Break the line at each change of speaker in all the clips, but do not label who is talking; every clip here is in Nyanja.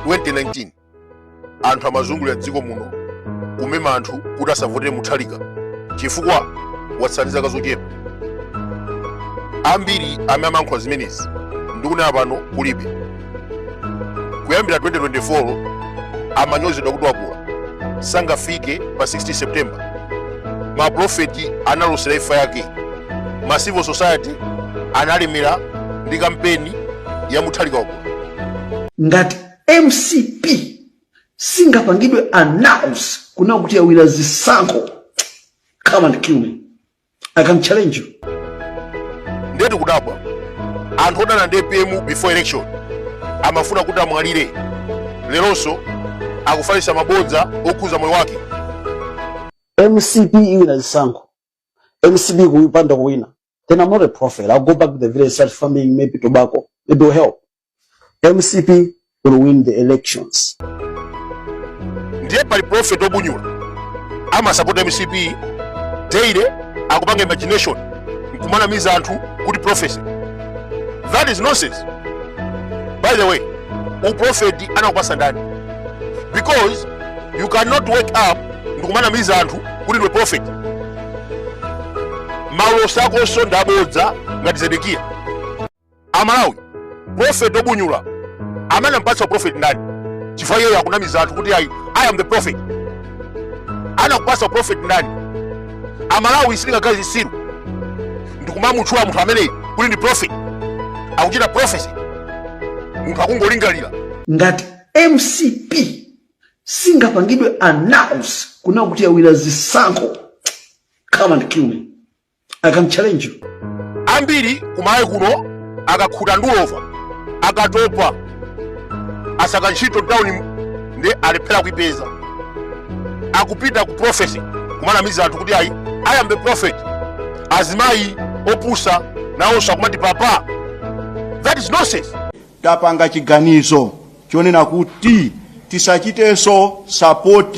2019 anthu amazungulira dziko muno kumema anthu kuti asavotere Mutharika chifukwa watsala ndi zaka zochepa. Ambiri amene amayankhula zimenezi ndikunena pano kulibe. Kuyambira 2024 amanyozedwa kuti wakula, sangafike pa 16 September. Maprofeti analosera imfa yake, ma civil society analemera ndi kampeni ya Mutharika wakula.
Ngati MCP singapangidwe announce kunena kuti yawina zisankho, come and kill me, I can challenge you.
Ndiye tikudabwa anthu odana ndi APM before election amafuna kuti amwalire, leronso akufalitsa mabodza okhuza moyo wake.
MCP iwina zisankho, MCP kuipanda kuwina, then I'm not a prophet. I'll go back to the village, start farming, maybe tobacco, maybe will help. MCP will win the elections.
Ndiye pali prophet obunyula amasapota MCP daily, akupanga imagination nkumanamiza anthu kuti prophecy. That is nonsense. By the way, uprofeti anakupasa ndani? Because you cannot wake up ndikumanamiza anthu kuti ndiwe prophet. Maulosi akonso ndabodza ngati Zedekiya. Amalawi, prophet obunyula amene anampatsa prophet ndani? Chifukwa iyeyo akunamiza anthu kuti I am the prophet. Anakupatsa prophet ndani? Amalawi sitingakhale zisiru ndikumamutchula munthu ameneyi kuti ndi prophet. Akuchita prophecy, munthu akungolingalira.
Ngati MCP singapangidwe announce kunena kuti yawina zisankho, come and kill me, I can challenge you.
Ambiri kumalawi kuno akakhuta ndi ulova, akatopa, asaka ntchito town ndi alephera kuipeza, akupita ku prophecy kumanamiza anthu kuti ayi, I am the prophet. Azimayi opusa nawonso akumati papa. That is nonsense.
Tapanga chiganizo chonena kuti tisachitenso support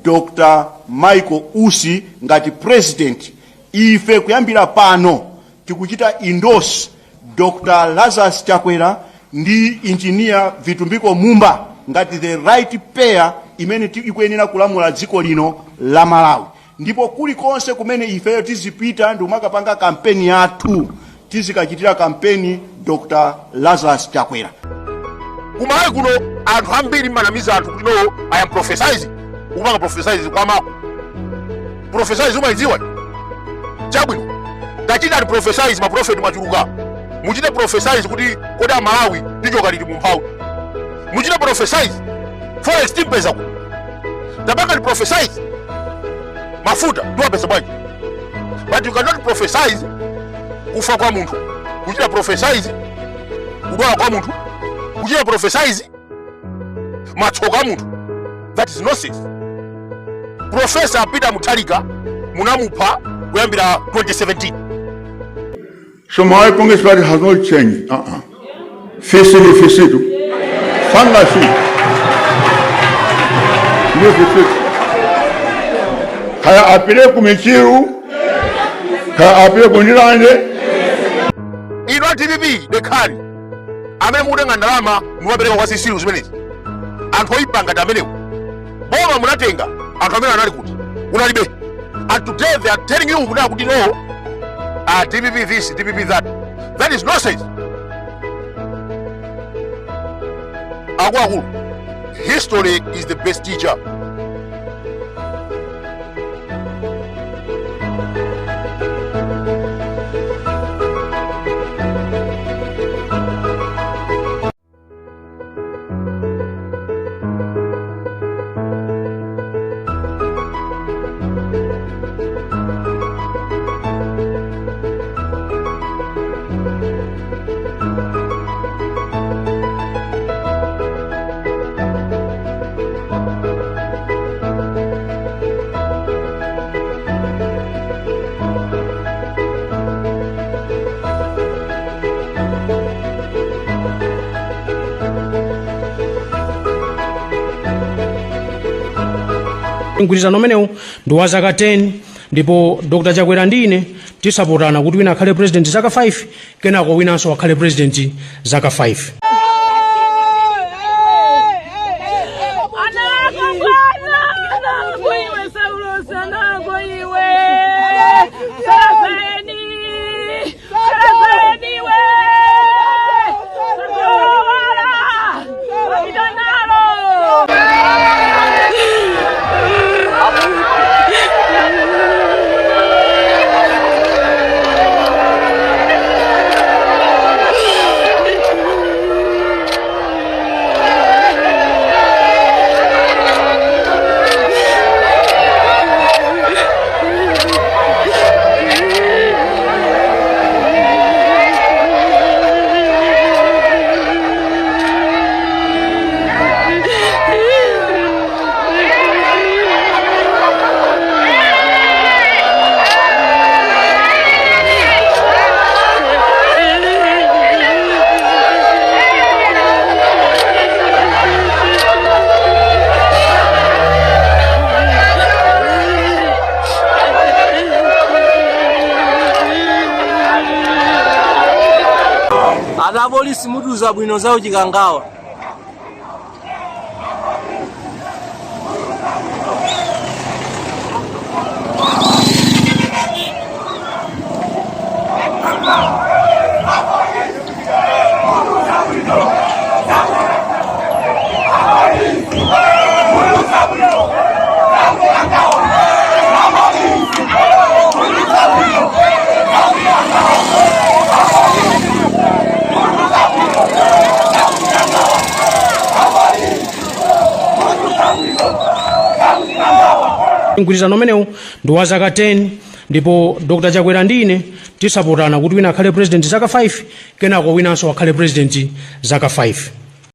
Dr. Michael Usi ngati president. Ife kuyambira pano tikuchita endorse Dr. Lazarus Chakwera ndi Engineer Vitumbiko Mumba ngati the right pair imene ikuyenera kulamula dziko lino la Malawi. Ndipo kulikonse kumene ifeyo tizipita ndi kumakapanga kampeni yathu, tizikachitira kampeni Dr. Lazarus Chakwera.
Kumalawi kuno anthu ambiri mmanamiza anthu kuti no, I am prophesizing. Ukupanga prophesize kwa mako? Prophesize umayidziwa chabwino? Tachitani prophesize, maprofeti mwachuluka. Muchite prophesize kuti kodi Amalawi tichoka liti mumphawi? Muchite prophesize forex timpeza kuti? Tapangani prophesize mafuta tiwapeza bwanji? But you cannot prophesize kufa kwa munthu, kuchita prophesize kudwala kwa munthu, kuchita prophesize matsoka a munthu. That is nonsense. Professor Peter Mutharika munamupha kuyambira 2017.
So Malawi Congress Party has not changed. Uh-uh. Fisi ni fisitu. Sanga si. Ni fisitu. Kaya apite ku Michiru, kaya apite ku Ndirande.
Inu a DPP dekhani, amene mukutenga ndalama mumapereka kwa zisiru zimenezi, anthu oyipa ngati amenewo. Boma munatenga, anthu amene anali kuti unalibe, and today they are telling you kunena kuti no, ah, DPP this, DPP that. That is nonsense. Akuluakulu, history is the best teacher.
Mgwirizano umenewu ndi wa zaka 10, ndipo Dr Chakwera ndi ine tisapotana kuti wina akhale president zaka 5, kenako winanso akhale president zaka 5.
Ati apolisi mutiuza bwino za uchikangawa.
Mgwirizano umenewu ndi wa zaka 10, ndipo Dr Chakwera ndi ine tisapotana kuti wina akhale president zaka 5, kenako winanso akhale president zaka 5.